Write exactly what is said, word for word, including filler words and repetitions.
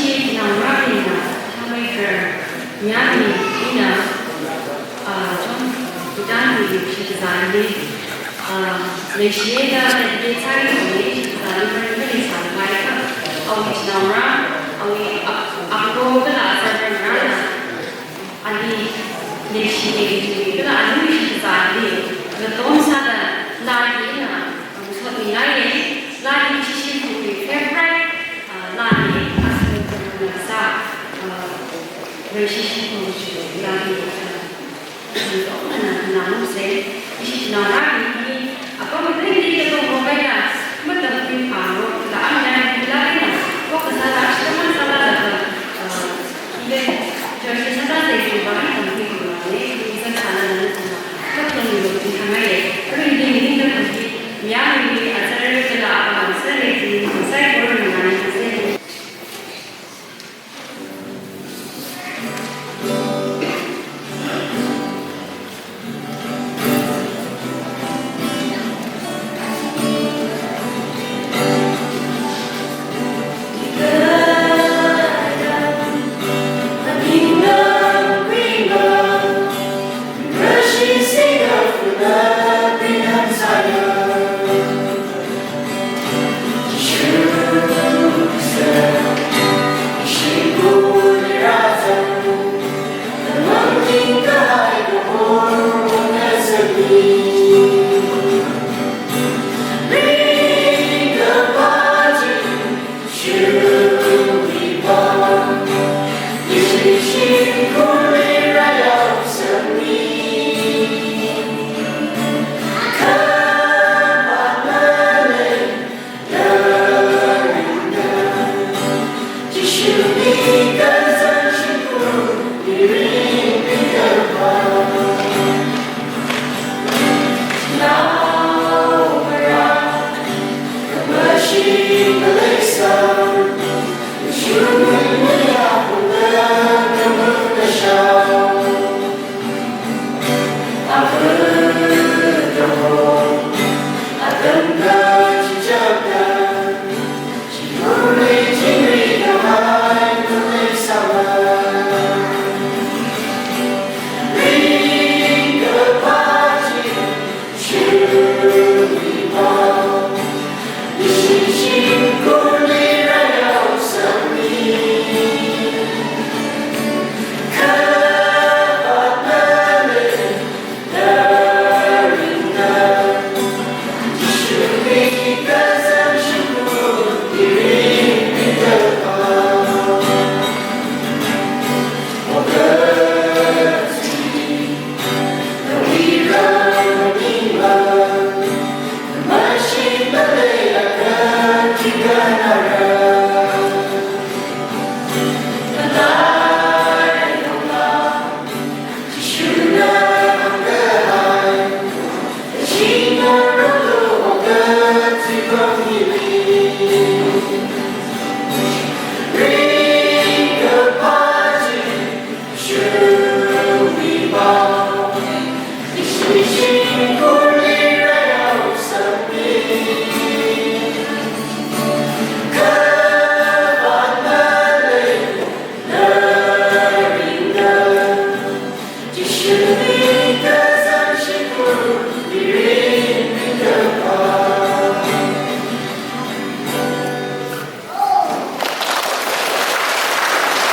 Naongarābingna, Thangmei Kar, Nyami, ina, ah, chon, Bhutan wui shikazāli, ah, leishiya da, leishiya sāli, shikazāli, maringli sāpai ka, awui naongarā, awui ap-, apro kala azarngarāna, ali, leishiya, kala ali shikazāli, ngatom sāda, laa ina, ngasotmilāiya, laa hi Shishipungwui favorite, ah, laana, asā, ah, Shishipung chi, laa hi, ah, ngasotmana, nganāsei, ishi naongarābing,